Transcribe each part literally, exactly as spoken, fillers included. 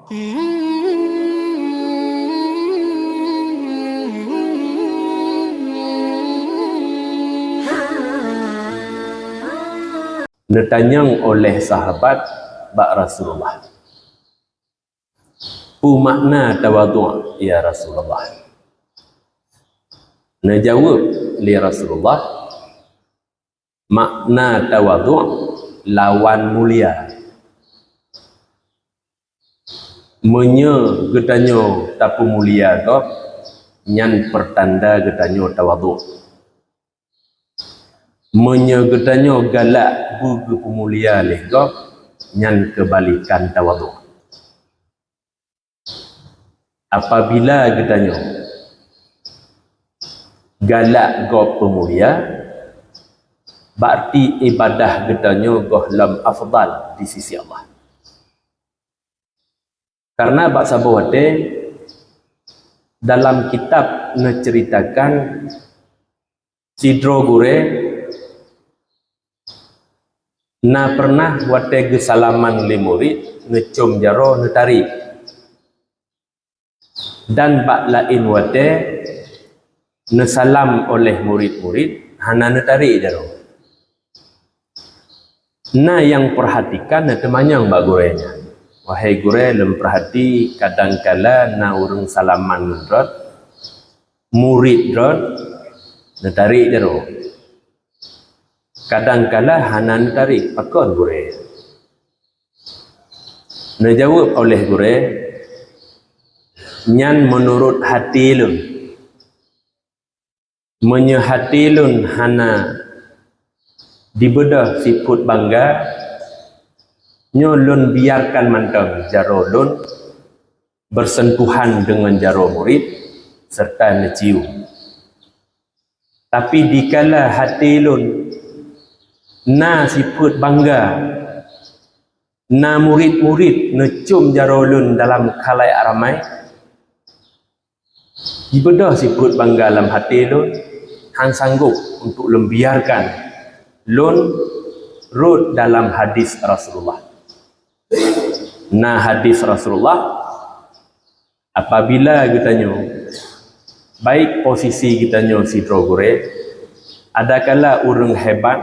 Neutanyong oleh sahabat bak Rasulullah, "Peue makna tawadhu', ya Rasulullah?" Neujaweueb lé Rasulullah, "Makna tawadhu' lawan mulia. Meunyoe geutanyoe tapeumulia gob, nyan peurtanda geutanyoe tawadhu'. Meunyoe geutanyoe galak beugeupeumulia lé gob, nyan keubalikan tawadhu'." Apabila geutanyoe galak gob peumulia, berarti ibadah geutanyoe gohlom afdal di sisi Allah. Karena bak saboh watée dalam kitab neuceuritakan, sidroe gurée na pernah watée geusalaman lé murit, neucom jaroe, neutarek. Dan bak laén watée neusalam oleh murit-murit, hana neutarek jaroe. Na nyang peurhatikan, neuteumanyong bak gurée nyan, "Wahai gurée, lôn peurhati kadang kala na ureuëng salaman ngon droe, murit droe, neutarek jaroe. Kadang kala hana neutarek, pakon gurée?" Neujaweueb oleh gurée, "Nyan meunurot hati lôn. Meunyoe hati lôn hana dibeudôh sifeuet bangga, nyoe lôn biarkan mantong jaroe lôn beursentuhan deungon jaroe murit, seureuta neucium. Tapi dikala hati lôn na sifeuet bangga, na murit-murit neucom jaroe lôn dalam khalayak ramai, jibeudôh sifeuet bangga lam hati lôn, hán sanggôp untuk lôn biarkan lôn rhot dalam hadis Rasulullah." Na hadis Rasulullah, apabila geutanyoe, baik posisi geutanyoe sidroe gurée, adakala ureuëng hebat,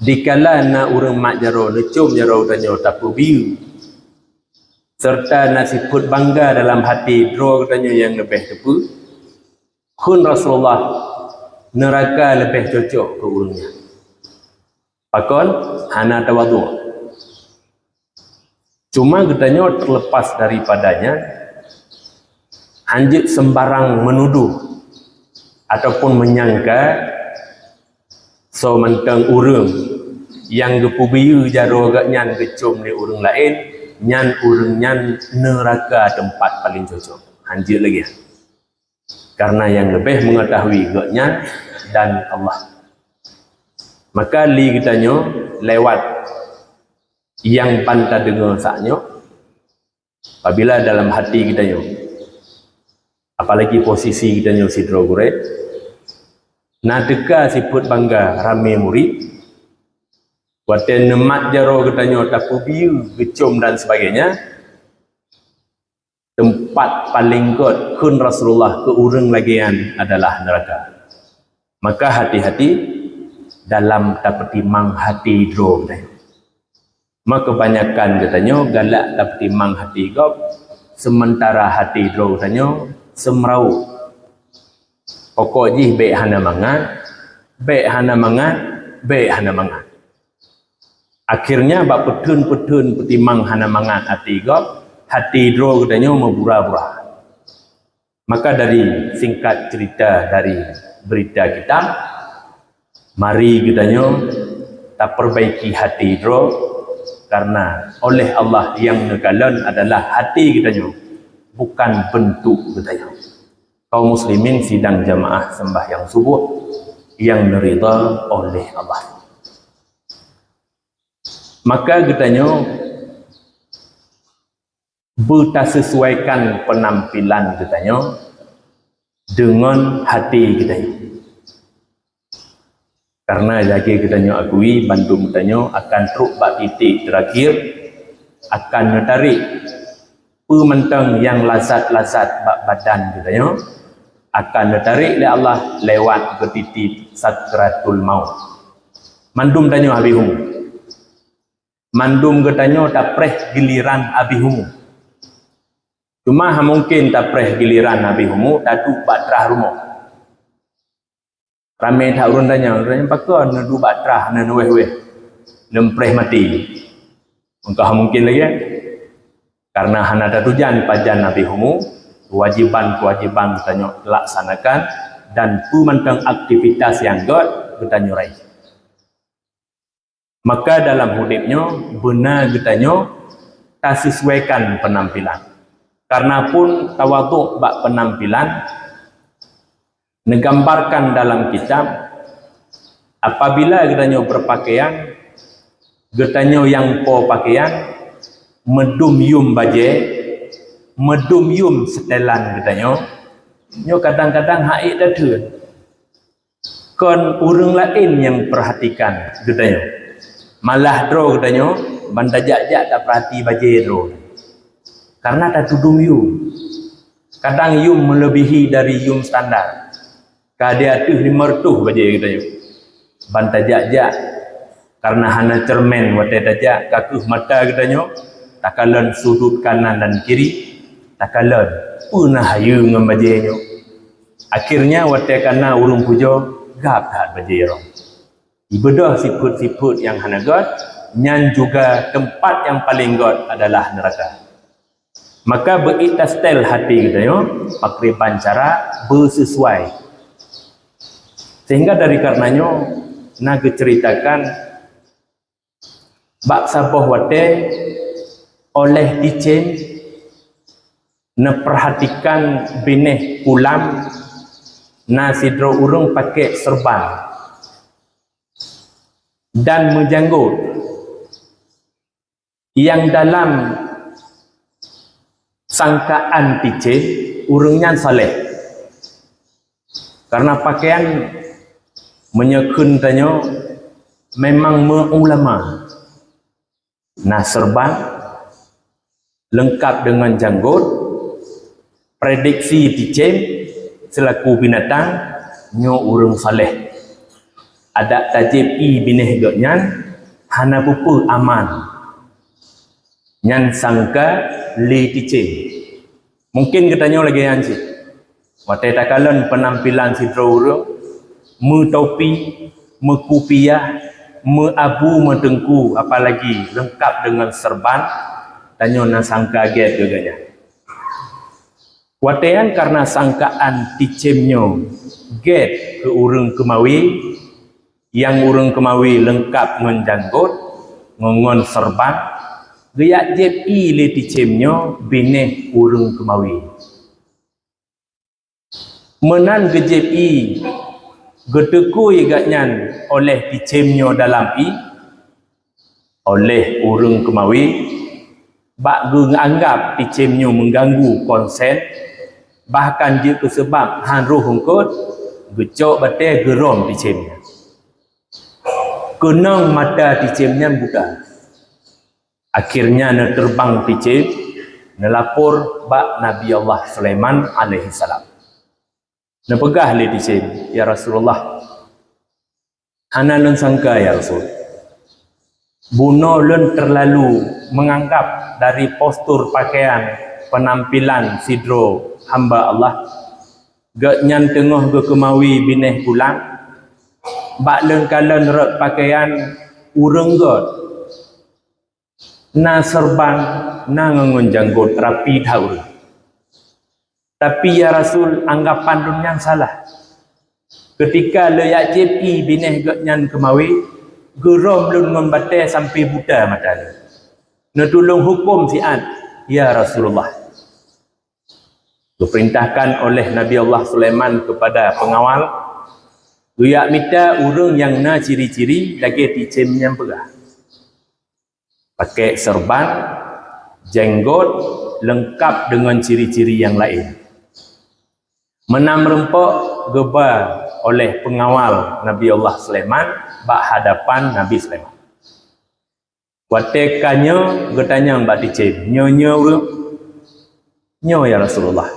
dikala na ureuëng mat jaroe, neucom jaroe geutanyoe tapeubiyeu, seureuta na sifeuet bangga dalam hati droe geutanyoe nyang leubeh teupeue, kheun Rasulullah, neuraka leubeh cocok keu ureuëng nyan. Pakon? Hana tawadhu'. Cuma geutanyoe terlepas daripada nyan, hanjeuet sembarang menuduh ataupun menyangka soe mantong ureuëng nyang geupeubiyeu jaroe geuhnyan geucom lé ureuëng laén, nyan ureuëng nyan neuraka teumpat paleng cocok. Hanjeuet lagée nyan. Karena nyang leubeh meungeutahui geuhnyan dan Allah. Maka lé geutanyoe lewat nyang ban tadeungoe saat nyoe, apabila dalam hati geutanyoe, apalagi posisi geutanyoe sidroe gurée, na teuka sifeuet bangga ramé murit, watée neumat jaroe geutanyoe tapeubiyeu, geucom dan sebagainya, teumpat paleng gét kheun Rasulullah keu ureuëng lagée nyan adalah neuraka. Maka hati-hati dalam tapeutimang hati droe geutanyoe. Maka kebanyakan geutanyoe galak tapeutimang hati gob, seumeuntara hati droe geutanyoe seumeurauk. Pokok jih bék hana mangat, bék hana mangat, bék hana mangat. Akhirnya bak peutheun-peutheun peutimang hana mangat hati gob, hati droe geutanyoe meubura-bura. Maka dari singkat cerita dari berita kita, mari geutanyoe taperbaiki hati droe, karena oleh Allah nyang neukalon adalah hati geutanyoe, bukan beuntuk geutanyoe. Kaum muslimin sidang jamaah sembahyang subuh nyang neuridha oleh Allah. Maka geutanyoe beutaseusuaikan peunampilan geutanyoe deungon hati geutanyoe. Karena lagée geutanyoe akui, bandum geutanyoe akan trok bak titik teurakhir, akan neutarek peue mantong nyang lazat-lazat bak badan geutanyoe, akan neutarek lé Allah lewat geutitip sakratul maut. Mandum tanyoe habéh umu. Mandum geutanyoe tapreh giliran habéh umu. Cuma hana mungken tapreh giliran habéh umu taduek bak trah rumoh. Ramé that ureuëng tanyong, ureuëng pakon neuduek bak trah, na neuweh-weh, lom preh maté. Maka hana mungken lagée. Karena hana tatujan pajan habéh umu, kewajiban-kewajiban geutanyoe laksanakan dan peue mantong aktivitas nyang gét geutanyoe raih. Maka dalam udeb nyoe beuna geutanyoe tasesuaikan penampilan. Karena pun tawaduk bak penampilan, neugambarkan dalam kitab, apabila geutanyoe berpakaian, geutanyoe nyang po pakaian, meudum yum bajée, meudum yum setelan geutanyoe, nyoe kadang-kadang hana ék tatheun. Kon ureuëng laén nyang perhatikan geutanyoe. Malah droe geutanyoe ban tajak-jak taperhati bajée droe. Karena tatudum yum. Kadang yum melebihi dari yum standar. Ka di ateueh lima reutôh bajée geutanyoe. Ban tajak-jak, karena hana cermin watée tajak, ka kheueh mata geutanyoe takalon sudut kanan dan kiri, takalon peue na hayeue ngon bajée nyoe. Akhirnya watée kana ureuëng pujoe, gab that bajée rhom. Ibeudôh sifeuet-sifeuet nyang hana gét, nyan juga teumpat nyang paleng gét adalah neuraka. Maka beu-ék tastel hati geutanyoe pakriban cara beuseusuai. Sehingga dari karenanyoe na geuceuritakan bak saboh watée oleh ticém neupeurhatikan binéh pulam na sidroe ureuëng pakék seurban dan meujanggot. Nyang dalam sangkaan ticém ureuëng nyan saleh. Karena pakaian meunyoe kheun tanyoe memang meuulama. Na seurban leungkab deungon janggot, prediksi ticém seulaku binatang nyoe ureuëng saleh. Adak tajép ié binéh geuhnyan hana peue-peue aman. Nyan sangka lé ticém. Mungken geutanyoe lagée nyan cit. Watée takalon peunampilan sidroe ureuëng, meutopi, meukupiah, meuabu, meuteungku, apalagi leungkab deungon seurban, tanyoe na sangka gét keu geuhnyan. Watée nyan karena sangkaan ticém nyoe gét keu ureuëng keumawe, nyang ureuëng keumawe leungkab ngon janggot, ngon, ngon seurban, geujak jép ié lé ticém nyoe binéh ureuëng keumawe. Meunan geujép ié, geuteukui geuhnyan oleh ticém nyoe dalam ié, oleh ureuëng keumawe, bak geuanggab ticém nyoe meuganggu konsen, bahkan jeuet keu seubab han roh eungkot, geucok batée geurhom ticém nyan. Keunong mata ticém nyan buta. Akhirnya neuteureubang ticém, neulapor bak Nabi Allah Sulaiman alaihissalam. Neupeugah lé ticém, "Ya Rasulullah, hana lôn sangka, ya Rasul. Bunoe lôn teurlalu meunganggab dari postur pakaian, peunampilan sidroe hamba Allah. Geuhnyan teungoh geukeumawi binéh pulang, bak lôn kalon rot pakaian ureuëng gét. Na seurban, na ngon janggot rapi that ureuëng. Tapi, ya Rasul, anggapan lôn nyan salah. Keutika lôn jak jép ié binéh geuhnyan keumawi, geurhom lôn ngon batée sampoe buta mata lôn. Neutulông huköm siat, ya Rasulullah." Geupeurintahkan oleh Nabi Allah Sulaiman keupada peungawal, geujak mita ureuëng nyang na ciri-ciri lagée ticém nyan peugah. Pakék seurban, janggot, leungkab deungon ciri-ciri nyang laén. Meunan meurumpok geuba oleh peungawal Nabi Allah Sulaiman bak hadapan Nabi Sulaiman. Watée ka nyoe geutanyong bak ticém, "Nyoe, nyoe ureuëng?" "Nyoe, ya Rasulullah."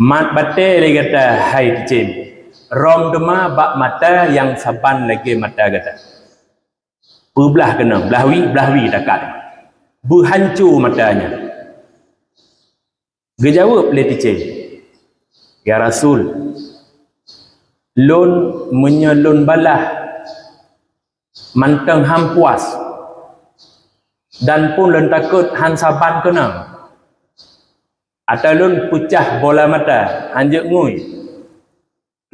"Mat batée lé gata, hai ticém, rhom teuma bak mata nyang saban lagée mata gata. Peublah keunoe, blah wie, blah wie takat. Beuhanco mata nyan." Geujaweueb lé ticém, "Ya Rasul, lôn meunyoe lôn balaih mantong han puas, dan pun lôn takot han saban keunoe. Ata lôn peucah bola mata, han jeuet ngui.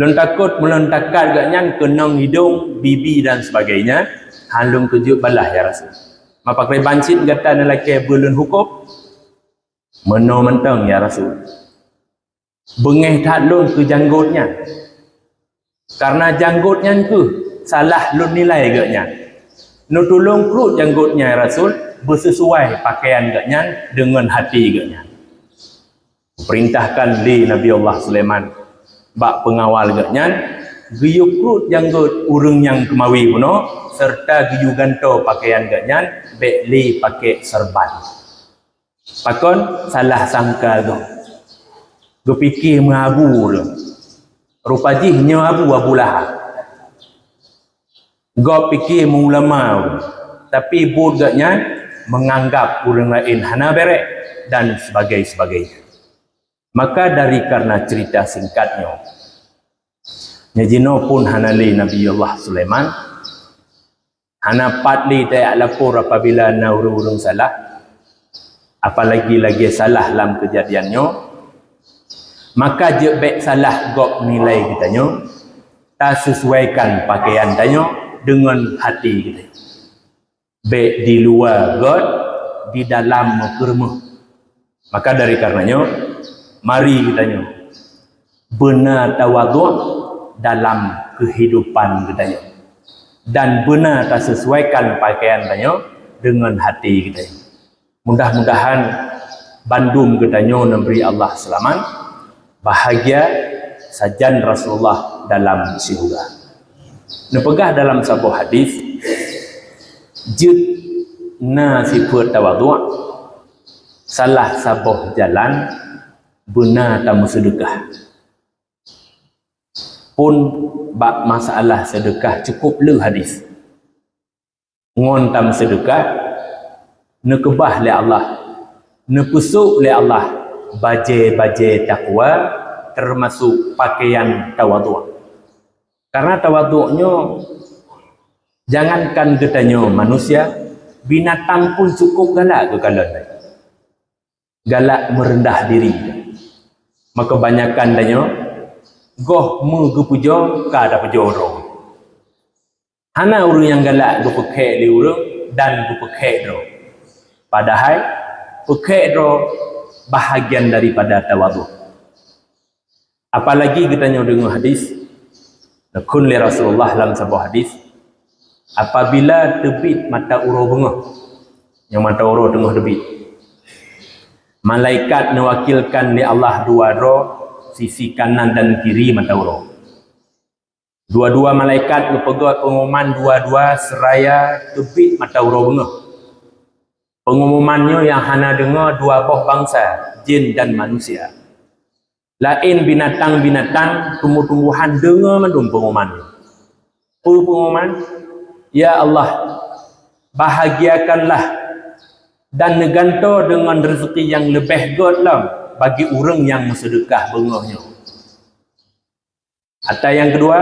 Lôn takot meulôn takat geuhnyan keunong hidong, bibi dan sebagainya, han lôn keujeuet balaih, ya Rasul. Ma pakriban cit gata neulakée beu lôn huköm?" "Meunoe mantong, ya Rasul. Beungéh that lôn keu janggot nyan. Kareuna janggot nyan kheueh salah lôn nilai geuhnyan. Neutulông krot janggot nyan, ya Rasul, beuseusuai pakaian geuhnyan deungon hati geuhnyan." Geupeurintahkan lé Nabi Allah Sulaiman bak peungawal geuhnyan geuyue krot janggot ureuëng nyang keumawe bunoe, seureuta geuyue gantoe pakaian geuhnyan bék lé pakék seureuban. Pakon? Salah sangka gob. Geupike meuabu ureuëng. Rupa jih nyoe abu, Abu Lahab. Gob pike meuulama ureuëng, tapi buet geuhnyan meunganggab ureuëng laén hana bérék dan sebagainya. Maka dari kareuna ceurita singkat nyoe, nyang jinoe phon hana lé Nabi Allah Sulaiman, hana pat lé tajak lapor apabila na ureuëng-ureuëng salah, apalagi lagée salah lam keujadian nyoe, maka jeuet bék salah gob nilai geutanyoe, taseusuaikan pakaian tanyoe deungon hati geutanyoe. Bék di luwa göt, di dalam meukeureumoh. Maka dari kareuna nyoe, mari geutanyoe beuna tawadhu dalam keuhidupan geutanyoe, dan beuna taseusuaikan pakaian tanyoe deungon hati geutanyoe. Mudah-mudahan bandum geutanyoe neubri Allah seulamat, bahagia sajan Rasulullah dalam syeuruga. Neupeugah dalam saboh hadis, jeuet na sifeuet tawadhu, salah saboh jalan beuna tameuseudeukah. Phon bak masalah seudeukah cukôp le hadis. Ngon tameuseudeukah, neukeubah lé Allah, neupeusôk lé Allah bajée-bajée takwa, teumasôk pakaian tawadhu. Kareuna tawadhu nyoe, jangankan geutanyoe manusia, binatang pun cukôp galak geukalon. Galak meureundah diri. Maka banyakan tanyoe, goh meugeupeujoe ka tapeujoe droe. Hana ureuëng nyang galak geupeukhée lé ureuëng dan geupeukhée droe. Padahai peukhée droe bahagian daripada tawadhu. Apalagi geutanyoe deungoe hadis, neukheun lé Rasulullah lam saboh hadis, apabila teubiet mata uroe beungoh, nyang mata uroe teungoh teubiet, malaikat neuwakilkan lé Allah dua droe sisi kanan dan kiri mata uroe. Dua-dua malaikat geupeugét peungumuman dua-dua seuraya teubiet mata uroe beungoh. Peungumuman nyoe nyang hana deungoe dua boh bansa, jin dan manusia. Laén binatang-binatang, tumbuh-tumbuhan deungoe mandum peungumuman nyoe. Peue peungumuman? "Ya Allah, bahagiakanlah dan neugantoe deungon reuzeuki nyang leubeh gét lom bagi ureuëng nyang meuseudeukah beungoh nyoe." Ata nyang keudua,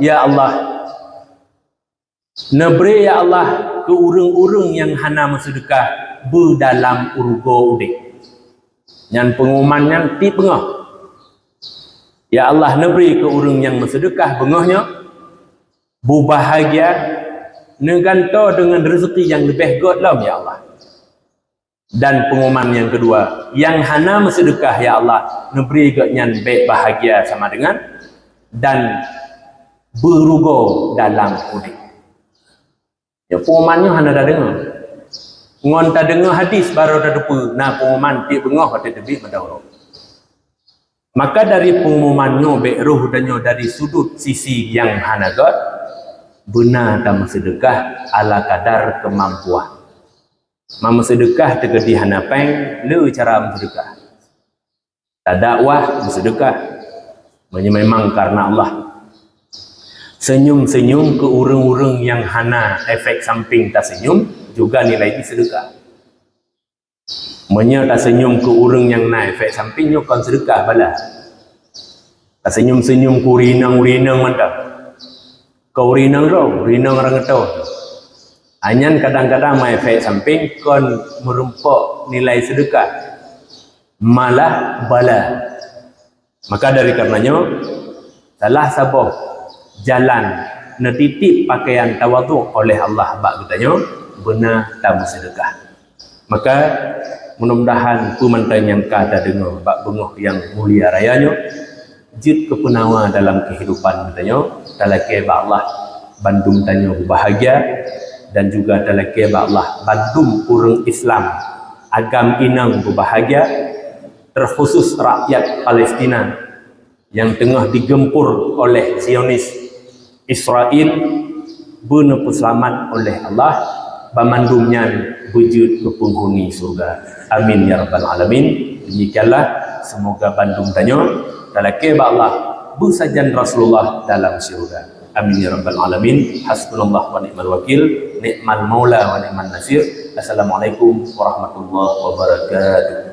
"Ya Allah, neubri, ya Allah, keu ureuëng-ureuëng nyang hana meuseudeukah beudalam urugoe udeb." Nyan peungumuman nyan tieb beungoh. "Ya Allah, neubri keu ureuëng nyang meuseudeukah beungoh nyoe, beubahagia, neugantoe deungon reuzeuki nyang leubeh gét lom, ya Allah." Dan peungumuman nyang keudua, nyang hana meuseudeukah, ya Allah, neubri geuhnyan bék bahagia sama deungon dan beurugoe dalam udeb. Ya, peungumuman nyoe hana tadeungoe. Ngon tadeungoe hadis barô tateupeue na peungumuman tieb beungoh watée teubiet mata uroe. Maka dari peungumuman nyoe bék roh tanyoe dari sudut sisi nyang hana gét, beuna tameuseudeukah ala kadar keumampuan. Meuseudeukah teukeudi hana péng, le cara meuseudeukah. Tadakwah, meuseudeukah. Meunyoe memang karena Allah. Senyum-senyum keu ureuëng-ureuëng nyang hana efek samping taseunyum juga nilai jih seudeukah. Meunyoe taseunyum keu ureuëng nyang na efek samping, nyoe kon seudeukah bala. Taseunyum-senyum keu ureuëng inong-ureuëng inong mantong. Keu ureuëng inong droe, ureuëng inong rangatoe. Anyan kadang-kadang meuefek samping kon meurumpok nilai seudeukah, malah bala. Maka dari karenanyoe, salah saboh jalan neutitip pakaian tawadhu oleh Allah bak geutanyoe, beuna tameuseudeukah. Maka, mudah-mudahan peue mantong nyang ka tadeungoe bak beungoh nyang mulia raya nyoe, jeuet keu peunawa dalam keuhidupan geutanyoe, talakée bak Allah bandum tanyoe beubahagia, dan juga talakée bak Allah bandum ureuëng Islam agam inong beubahagia, terkhusus rakyat Palestina nyang teungoh digempur oleh Zionis Israel, beuneupeuseulamat oleh Allah, banmandum nyan beujeuet keu peunghuni syeuruga. Amin ya rabbal alamin. Demikianlah, semoga bandum tanyoe talakée bak Allah beusajan Rasulullah dalam syeuruga. Amin ya rabbal alamin. Hasbunallah wa ni'mal wakil, ni'mal maula wa ni'man nasir. Assalamualaikum warahmatullahi wabarakatuh.